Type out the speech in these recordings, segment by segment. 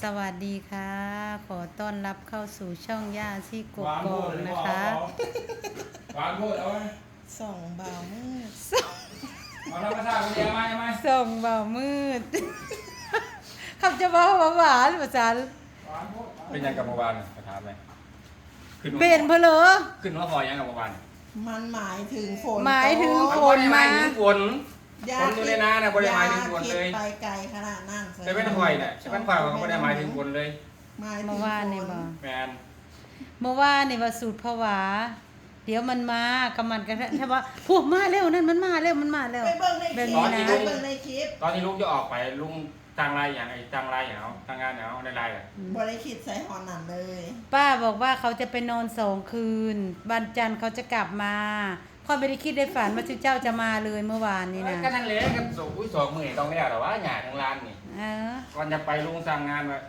ສະຫວັດດີຄ່ະ ຂໍຕ້ອນຮັບເຂົ້າສູ່ຊ່ອງຍ່າຊີກກອກນະຄະ. ຫວານໂພດ ເອົາ ສອງບ່າວມືດ ເອົາທຳມະຊາດ ເອົາໃໝ່ ເອົາໃໝ່ ສອງບ່າວມືດ. ເຂົາຈະເວົ້າວ່າຫວານວ່າຊັ້ນ. ເປັນຫຍັງກັບເມື່ອວານ ໄປຖາມແດ່. ເປັນເພີ້ເລີ ຂຶ້ນຫົວຂໍ້ຫຍັງກັບເມື່ອວານ? ມັນໝາຍເຖິງຝົນ ໝາຍເຖິງຝົນ ມັນບໍ່ໄດ້ໝາຍເຖິງຝົນ. ຝົນຢູ່ໃນນານະ ບໍ່ໄດ້ໝາຍເຖິງຝົນເລີຍ. ໄປໄກຂະໜາດນັ້ນ ແຕ່ແມ່ນຂ້ອຍນະ ແຕ່ແມ່ນຂ້ອຍ ບໍ່ໄດ້ໝາຍເຖິງຝົນເລີຍ. ເມື່ອວານນີ້ບໍ່? ແມ່ນ ເມື່ອວານນີ້ວ່າສູດຜະຫວາ ດຽວມັນມາ ກະມັນກະ ຖ້າວ່າ ພຸ້ນ ມາແລ້ວ ນັ້ນ ມັນມາແລ້ວ ມັນມາແລ້ວ. ໄປເບິ່ງໃນຄລິບ ເບິ່ງໃນຄລິບ ຕອນທີ່ລຸງຈະອອກໄປ ລຸງ ຈ້າງລາຍຫຍັງ ໄອ້ຈ້າງລາຍຫຍັງ ຈ້າງງານຫຍັງ ໄດ້ລາຍ ບໍ່ໄດ້ຄິດໃສ່ຮອດນັ້ນເລີຍ. ປ້າບອກວ່າເຂົາຈະໄປນອນສອງຄືນ ວັນຈັນເຂົາຈະກັບມາ. ຂ້ອຍບໍ່ໄດ້ຄິດໄດ້ຝັນວ່າຊຸເຈົ້າຈະມາເລີຍເມື່ອວານນີ້ນະ. ກະນັ້ນແຫຼະ ກັນສອງມື້ ສອງມື້ຕ້ອງແລ້ວລະຫວາ ຫຍ້າທັງລານນີ້. ເອີ ກ່ອນຈະໄປ ລຸງສັ່ງງານວ່າ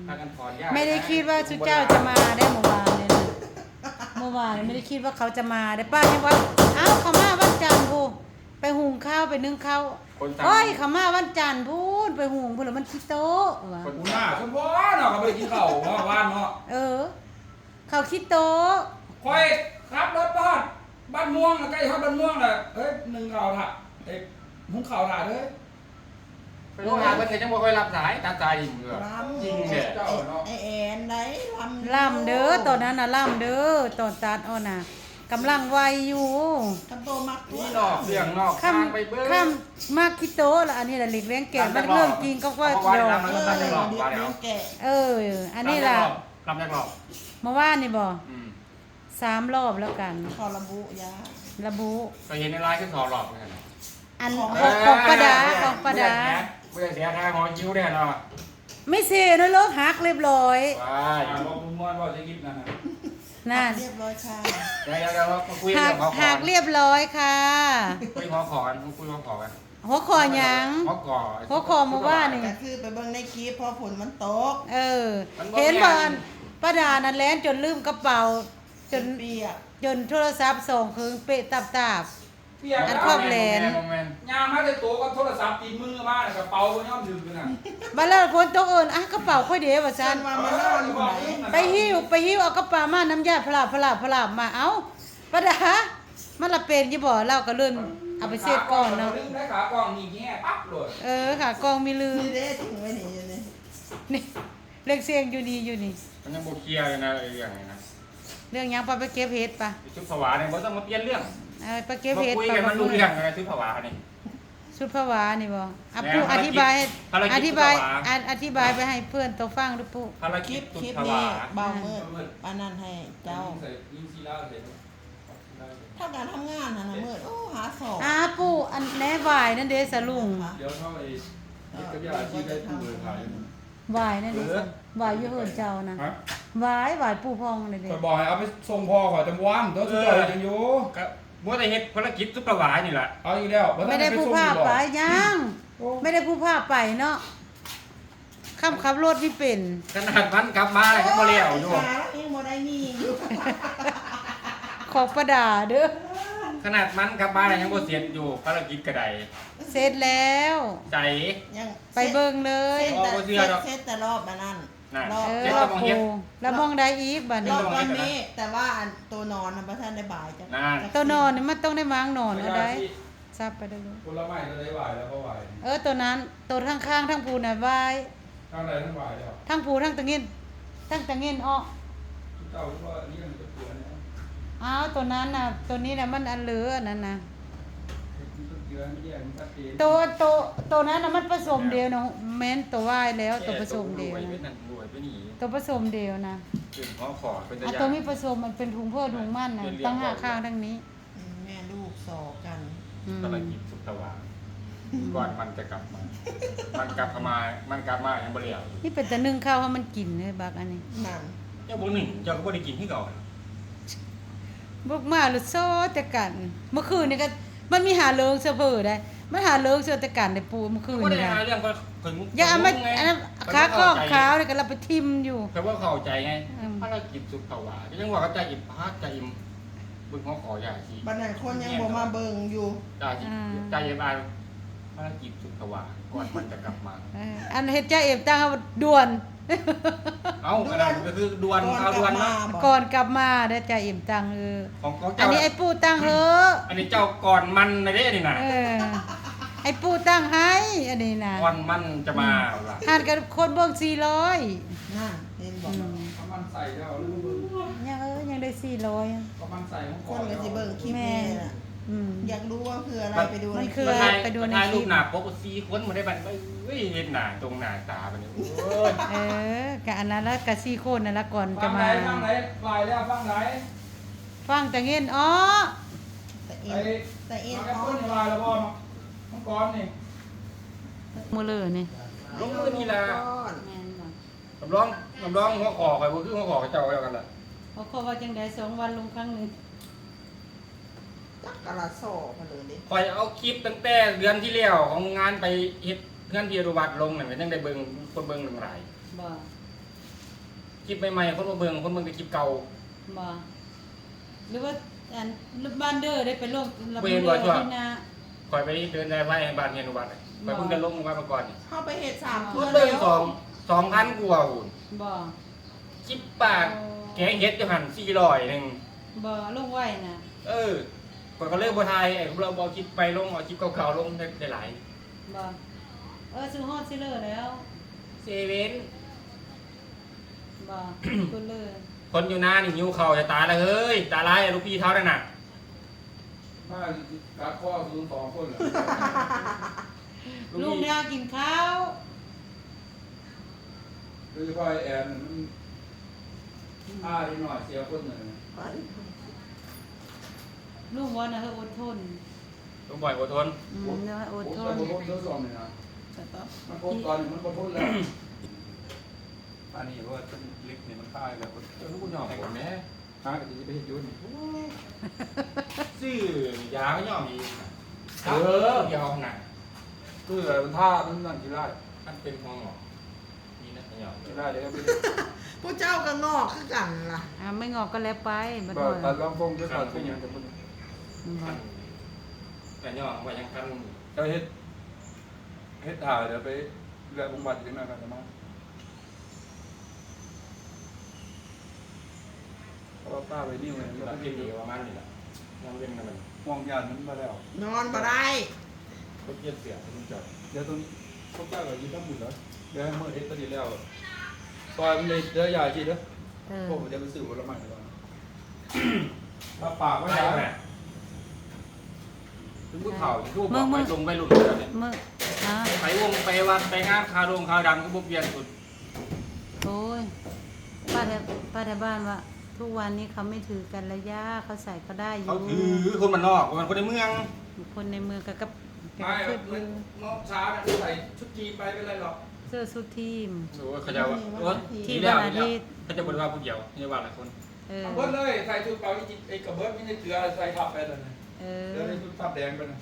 ພາກັນຖອນຫຍ້າ. ບໍ່ໄດ້ຄິດວ່າຊຸເຈົ້າຈະມາໄດ້ເມື່ອວານນີ້ນະ ເມື່ອວານນີ້ບໍ່ໄດ້ຄິດວ່າເຂົາຈະມາໄດ້. ປ້າຍັງວ່າ ອ້າວ ເຂົາມາວັນຈັນພຸ້ນ ໄປຫຸງເຂົ້າ ໄປໜຶ້ງເຂົ້າ. ໂອ້ຍ ເຂົາມາວັນຈັນພຸ້ນ ໄປຫຸງພຸ້ນລະ ມັນຂີ້ໂຕະວ່າ. ພຸ້ນນະ ສົມພໍເນາະ ເຂົາບໍ່ໄດ້ກິນເຂົ້າເມື່ອວານເນາະ. ເອີ ເຂົາຂີ້ໂຕະ. ຂ້ອຍຂັບລົດມາຮອດບ້ານມ່ວງ ໃກ້ຮອດບ້ານມ່ວງລະ ເອີ ໜຶ້ງເຂົ້າຖ້າ ເອີ ຫຸງເຂົ້າຖ້າເດີ. ໄປໂທຫາເພິ່ນກະຍັງບໍ່ຄ່ອຍຮັບສາຍ ຕັດສາຍຖິ້ມເລີຍ. ຈິງແຫຼະ ເຈົ້າເນາະ ໄອ້ແອນໄດ໋ ລຳ ລຳເດີ ຕອນນັ້ນນະ ລຳເດີ ຕອນຕັດອອກນະ ກຳລັງໄວຢູ່. ຄັນໂຕມັກຕົວະ ມີນອກເລື່ອງນອກທາງໄປເບິ່ງ. ຄັນມັກຂີ້ໂຕະລະ ອັນນີ້ລະ ເຫຼັກແຫຼງແກ່ ມັກເລື່ອງຈິງກໍວ່າ ເອີ ອັນນີ້ລະ ລຳຈັກຮອບ ເມື່ອວານນີ້ບໍ່? ອືມ ສາມລອບແລ້ວກັນ. ຂໍລະບຸ ຢ່າລະບຸ ກະເຫັນໃນລາຍຄືສອງລອບຄືກັນ. ອັນ ຂອງ ຂອງປາດາ ຂອງປາດາ ບໍ່ຢາກເສຍ ບໍ່ຢາກເສຍຄ່າຫໍຄິວເດ້ເນາະ. ໄມ່ເຊໂນໂລກ ຫັກລຽບລ້ອຍ. ວ້າຍ ອ່າ ບໍ່ມ່ວນ ເວົ້າໃສ່ຄລິບນັ້ນນະ ນັ້ນ ຫັກລຽບລ້ອຍຄ່ະ. ດຽວໆ ມາຄຸຍເລື່ອງຫົວຂໍ້ ຫັກລຽບລ້ອຍຄ່ະ. ຄຸຍຫົວຂໍ້ກັນ ຄຸຍຫົວຂໍ້ກັນ. ຫົວຂໍ້ຫຍັງ? ຫົວຂໍ້ ຫົວຂໍ້ມື້ວານນີ້ ກະຄືໄປເບິ່ງໃນຄລິບ ເພາະຝົນມັນຕົກ. ເອີ ເຫັນບໍ່ ອັນປາດານັ້ນແລ່ນຈົນລືມກະເປົາ ຈົນປຽກ ຈົນໂທລະສັບສອງເຄິ່ງເປະຕັບຕາບ. ປຽກ ອັນຂອບແຫຼນ ຍ່າງມາແຕ່ໂຕກັບໂທລະສັບຕິດມືມາ ກະເປົາບໍ່ຍອມຖືກຢູ່ນະ. ບາດລະຝົນຕົກເອີ້ນ ອາ ກະເປົາຂ້ອຍເດ ວ່າຊັ້ນ. ເອີ ໄປຫິ້ວ ໄປຫິ້ວເອົາກະເປົາມາ ນ້ຳຢາພະລາບ ພະລາບ ພະລາບມາ. ເອົ້າ ປາດາ ມັນລະເປັນຢູ່ບໍ່? ລາວກະເລີນເອົາໄປເຊັດກ່ອນເນາະ. ລືມໄດ້ຂາກອງນີ້ແຫ່ປັບໂລດ. ເອີ ຂາກອງມີລືມ. ນີ້ເດ້ ເຖິງໄວ້ນີ້ຢູ່ນີ້ ນີ້ ເລື່ອງເສັງຢູ່ນີ້ ຢູ່ນີ້. ມັນຍັງບໍ່ເຄລຍເລີຍນະ ເລື່ອງນີ້ນະ. ເລື່ອງຫຍັງ? ປະ ໄປເກັບເຫັດປະ. ຊຸດຜະຫວານີ້ບໍ່ຕ້ອງມາປ່ຽນເລື່ອງ. ເອີ ໄປເກັບເຫັດ ມາຄຸຍກັນ ປະ ມັນຮູ້ເລື່ອງນະ ຊຸດຜະຫວານີ້. ຊຸດຜະຫວານີ້ບໍ່? ອະ ແມ່ນ ປູ ອະທິບາຍ ພາລະກິດ ອະທິບາຍ ຊຸດຜະຫວາ ອັນ ອະທິບາຍໄປໃຫ້ເພື່ອນໂຕຟັງດູປູ. ພາລະກິດ ຄລິບ ຄລິບນີ້ ຊຸດຜະຫວາ ບ່າວມືດ ອ່າ ອັນນັ້ນໃຫ້ເຈົ້າ. ຍິງໃສ່ ຍິງຊີລາວໃສ່ ເທົ່າການທຳງານຫັ້ນນະ ມືດ ໂອ້ ຫາສອງ. ອາ ປູ ອັນແນ່ ຫວາຍນັ້ນເດ້ສະລຸງ. ດຽວເຮົາໄປເຮັດກັບຢາອາຊີບໃຫ້ປູເລີຍຂາຍ. ຫວາຍນັ້ນເດ້ ຫວາຍຢູ່ເຮືອນເຈົ້ານະ. ຫະ? ຫວາຍ ຫວາຍປູພອງນັ້ນເດ້. ຂ້ອຍບອກໃຫ້ເອົາໄປສົ່ງພໍ່ຂ້ອຍແຕ່ມື້ວານຕົວະ ເອີ ຊຸມເຈົ້າເຮັດຫຍັງຢູ່? ກະມົວແຕ່ເຮັດພາລະກິດສຸກລະຫວາຍນີ້ລະ. ເອົາອີກແລ້ວ. ບໍ່ໄດ້ຜູ້ພາໄປຫຍັງ. ໂອ້ ບໍ່ໄດ້ຜູ້ພາໄປເນາະ. ຄຳຂັບລົດນີ້ເປັນ. ຂະໜາດມັນກັບມາຍັງບໍ່ແລ້ວຢູ່. ຂາຍັງບໍ່ໄດ້ຍິງຢູ່. ຂອງປາດາເດີ. ຂະໜາດມັນກັບມາຍັງບໍ່ເສັດຢູ່ ພາລະກິດກະໄດ້. ເສັດແລ້ວ. ໃສ? ຍັງ ໄປເບິ່ງເລີຍ. ເສັດແຕ່ ບໍ່ເຊື່ອດອກ. ເສັດແຕ່ລອບອັນນັ້ນ. ນັ້ນ ລອບ ເອີ ລອບພູ ລະມອງໃດອີກບາດນີ້? ລອບກ້ອນເມກ ແຕ່ວ່າອັນໂຕນອນນະບໍ່ທັນໄດ້ບາຍຈັກ. ນັ້ນ ໂຕນອນນີ້ມັນຕ້ອງໄດ້ວາງນອນເອົາໄດ໋. ສັບໄປເດີລູກ. ຜົນລະໄມ້ໂຕໃດຫວາຍແລ້ວບໍ່ຫວາຍ? ເອີ ໂຕນັ້ນ ໂຕທາງຂ້າງທາງພູນະຫວາຍ. ທາງໃດທັງຫວາຍແລ້ວ? ທາງພູ ທາງຕາເງັນ ທາງຕາເງັນອອກ. ເຈົ້າວ່າລ້ຽງຈັກຕົວແລ້ວ? ອ້າວ ໂຕນັ້ນນະ ໂຕນີ້ນະ ມັນອັນເຫຼືອອັນນັ້ນນະ. ໂຕ ໂຕ ໂຕນັ້ນນະ ມັນປະສົມດຽວນະ. ແມ່ນ ໂຕຫວາຍແລ້ວ ໂຕປະສົມດຽວນະ. ໂຕປະສົມດຽວນະ. ອາ ໂຕມີປະສົມ ມັນເປັນທຸງເພີ້ທຸງມັນນະ ຕັ້ງຫ້າຂ້າງທັງນີ້. ອືມ ແມ່ລູກສໍກັນ. ອືມ ພາລະກິດສຸກລະຫວາຍ ກ່ອນມັນຈະກັບມາ. ມັນກັບເຂົ້າມາ ມັນກັບມາຍັງບໍ່ແລ້ວ. ນີ້ເປັນຕາໜຶ້ງເຂົ້າໃຫ້ມັນກິນເດີບັກອັນນີ້. ນັ້ນ ເຈົ້າບໍ່ໜຶ້ງ ເຈົ້າກະບໍ່ໄດ້ກິນຄືເກົ່າ. ບຸກມາແລ້ວຊໍແຕ່ກັນ. ມື້ຄືນນີ້ກະ ມັນມີຫາເລິງເສື້ອເຜີໄດ໋ ມັນຫາເລິງເສື້ອແຕ່ກັນໄດ໋ປູ. ມື້ຄືນນີ້ ບໍ່ໄດ້ຫາເລື່ອງ. ຂ້ອຍ ຂ້ອຍ ຢ່າເອົາມາ ຂ້ອຍບໍ່ເຂົ້າໃຈ ອັນນັ້ນ ຂາກ້ອງຂາວນີ້ກະລະໄປຖິ້ມຢູ່. ຂ້ອຍບໍ່ເຂົ້າໃຈໄງ ອືມ ພາລະກິດສຸກລະຫວາຍ ກະຍັງວ່າກັບຈ່າອິມ ພາກຈ່າອິມ ເບິ່ງຫົວຂໍ້ຢ່າຊິ ບັດນັ້ນຄົນຍັງບໍ່ມາເບິ່ງຢູ່. ຈ່າຊິ ອືມ ຈ່າອິມອ່ານ ພາລະກິດສຸກລະຫວາຍ ກ່ອນມັນຈະກັບມາ. ເອີ ອັນເຮັດຈ່າເອັມຕັ້ງເອົາດ່ວນ ເອົ້າ ອັນນັ້ນກໍຄືດ່ວນ ຂ່າວດ່ວນເນາະ ກ່ອນກັບມາເດີ ຈ່າເອັມຕັ້ງ ເອີ ຂອງ ຂອງເຈົ້າ ອັນນີ້ໄອ້ປູ້ຕັ້ງເອີ ອັນນີ້ເຈົ້າກ່ອນມັນນະເດ້ນີ້ນະ ເອີ ໄອ້ປູ້ຕັ້ງໃຫ້ ອັນນີ້ນະ ກ່ອນມັນຈະມາ ອືມ ຫັ້ນກໍຄົນເບິ່ງສີ່ຮ້ອຍ ນັ້ນ ເຫັນບໍ່ ອືມ ມັນໃສ່ແລ້ວ ຍັງ ເອີ ຍັງໄດ້ສີ່ຮ້ອຍ ກໍມັນໃສ່ຂອງ ຄົນກໍຊິເບິ່ງຄລິບນີ້ລະ ອືມ ຢາກຮູ້ວ່າຄືອະໄລ ໄປດູ ມັນຄື ໄປດູໃນຄລິບ ໄປຖ່າຍຮູບໜ້າປົກສີ່ຄົນບໍ່ໄດ້ບັດ ເອີຍ ເຫັນໜ້າຕົງໜ້າຕາບັດນີ້ ໂອ້ຍ ເອີ ກະອັນນັ້ນລະ ກະສີ່ຄົນນັ້ນລະ ກ່ອນຈະມາ ຝັ່ງໃດ ຝັ່ງໃດ ວາຍແລ້ວຝັ່ງໃດ ຝັ່ງຕາເງິນອໍ ຕາເອັນ ໄອ້ ຕາເອັນ ມັນແອັບເປິ້ນນີ້ວາຍແລ້ວບໍ່ ມັງກອນນີ້ ມື້ເລີນີ້ ລົງມື້ນີ້ລະ ແມ່ນບໍ່ ຮັບຮອງ ຮັບຮອງຫົວຂໍ້ຂ້ອຍບໍ່ຄືຫົວຂໍ້ເຂົາເຈົ້າ ແລ້ວກັນລະ ຫົວຂໍ້ວ່າຈັ່ງໃດ ສອງວັນລົງຄັ້ງໜຶ່ງ ຈັກກະລະສໍ້ເພິ່ນເລີຍເດ້ ຂ້ອຍເອົາຄລິບຕັ້ງແຕ່ເດືອນທີ່ແລ້ວຂອງງານໄປເຮັດເຮືອນພີ່ອະນຸວັດລົງນັ້ນ ກໍຍັງໄດ້ເບິ່ງ ຄົນເບິ່ງຫຼາຍບໍ່ ຄລິບໃໝ່ໆ ຄົນບໍ່ເບິ່ງ ຄົນເບິ່ງແຕ່ຄລິບເກົ່າບໍ່ ຫຼືວ່າອັນບ້ານເດີໄດ້ໄປລົງ ບໍ່ເຫັນບໍ່ ຊ່ວງທີ່ໜ້າ ຂ້ອຍໄປເດີນສາຍໄຟໃຫ້ບ້ານພີ່ອະນຸວັດ ຂ້ອຍເພິ່ງໄດ້ລົງວັນມາກ່ອນນີ້ ເຮົາໄປເຮັດສາມເທື່ອ ຄົນເບິ່ງສອງ ສອງພັນກວ່າພຸ້ນບໍ່ ຄລິບປາກ ໂອ້ ແກງເຫັດຢູ່ຫັ້ນສີ່ຮ້ອຍໜຶ່ງບໍ່ ລົງໄວນະ ເອີ ຂ້ອຍກໍເລີຍບໍ່ຖ່າຍ ເອົາຄລິບໃໝ່ລົງ ເອົາຄລິບເກົ່າໆລົງໄດ້ ໄດ້ຫຼາຍບໍ່ ເອີ ຊິຮອດຊິເລີແລ້ວ ເຊເວັນບໍ່ ຄົນເລີ ຄົນຢູ່ນານີ້ຫິວເຂົ້າຈະຕາຍລະເຮີ້ຍ ຕາລາຍລູກພີ່ເຖົ້ານັ້ນນະ ມາກັດຄໍສູງສອງຄົນລະ ລຸງ ລຸງ ດາກິນເຂົ້າ ໂດຍສະເພາະໄອ້ແອນມັນ ອືມ ພາເດັກນ້ອຍເສຍຄົນໜຶ່ງ ລຸງວ່ານະ ເຮີ້ ອົດທົນ ລຸງບອຍອົດທົນ ອືມ ເອີ ອົດທົນ ອົດທົນເດີຊ່ວງນີ້ນະ ມັນອົດຕອນນີ້ມັນບໍ່ທົນແລ້ວ ອັນນີ້ເພາະວ່າເຫຼັກນີ້ມັນຄາຍແລ້ວ ເຈົ້າຄືບໍ່ຍອມຜົມແດ່ ຫາກໍຊິໄປເຮັດຢູ່ນີ້ ໂອ້ຍ ຊື້ຢາກໍຍອມອີກ ເອີ ດຽວຫັ້ນນະ ຄືມັນທາ ມັນນັ້ນຂີ້ຮ້າຍ ມັນເປັນຫົວງອກ ມີນະ ກໍຍອມ ຂີ້ຮ້າຍເດ້ ຜູ້ເຈົ້າກໍງອກຄືກັນລະ ອ່າ ໄມ່ງອກກໍແລ້ວໄປ ບໍ່ ຕັດລຳໂພງ ຕັດເປັນຫຍັງກໍບໍ່ ອືມ ກໍຍອມວ່າຫຍັງຄັນ ເຈົ້າເຮັດ ເຮັດຖ້າ ດຽວໄປແວະບົງບັດຈັກໜ້ອຍກໍຈະມາ ເພາະວ່າປ້າໄວນິວນີ້ມັນກໍເປັນດີປະມານນີ້ລະ ຍາມເວັນນະມັນ ຫ່ວງຍາດມັນບໍ່ແລ້ວ ນອນບໍ່ໄດ້ ຄົນປ່ຽນເສື້ອຄົນເຈົ້າ ດຽວຕ້ອງ ພວກເຈົ້າກໍຢູ່ທຳບຸນເດີ ດຽວໃຫ້ມື້ເຮັດຕົວນີ້ແລ້ວ ຊ່ອຍມັນເດີ ຢາຊິເດີ ເອີ ພວກມັນຈະໄປຊື້ຜົນລະໄມ້ກ່ອນ ຮັບປາກໄວ້ ໄປແລ້ວນະ ເປັນຜູ້ເຖົ້າ ຜູ້ບອກໄວ້ລົງໄວ້ລຸ້ນເດີນີ້ ມື້ ຮະ ໄປວົງໄປວັດໄປງານ ຂາວດົງຂາວດຳ ຄືບໍ່ປ່ຽນຊຸດ ໂອ້ຍ ປ້າແຖວ ປ້າແຖວບ້ານວ່າ ທຸກວັນນີ້ເຂົາໄມ່ຖືກັນລະຢ້າ ເຂົາໃສ່ເຂົາໄດ້ຢູ່ ເຂົາຖື ຄົນບ້ານນອກ ບໍ່ແມ່ນຄົນໃນເມືອງ ຄົນໃນເມືອງກໍກັບ ກໍຄື ເມື່ອເຊົ້ານະໃສ່ຊຸດທີມໄປ ເປັນໄລດອກ ເສື້ອຊຸດທີມ ໂອ້ຍ ເຂົາເຈົ້າວ່າ ໂອ້ຍ ທີມວັນອາທິດ ເຂົາເຈົ້າບໍ່ໄດ້ວ່າຜູ້ດຽວ ເຂົາເຈົ້າວ່າຫຼາຍຄົນ ເອີ ເອົາເບິດເລີຍ ໃສ່ຊຸດເປົາອີກ ເອີກະເບິດ ມີແຕ່ເສື້ອໃສ່ທັບໄປນັ້ນນະ ເອີ ເສື້ອໃນຊຸດທັບແດງໄປນັ້ນ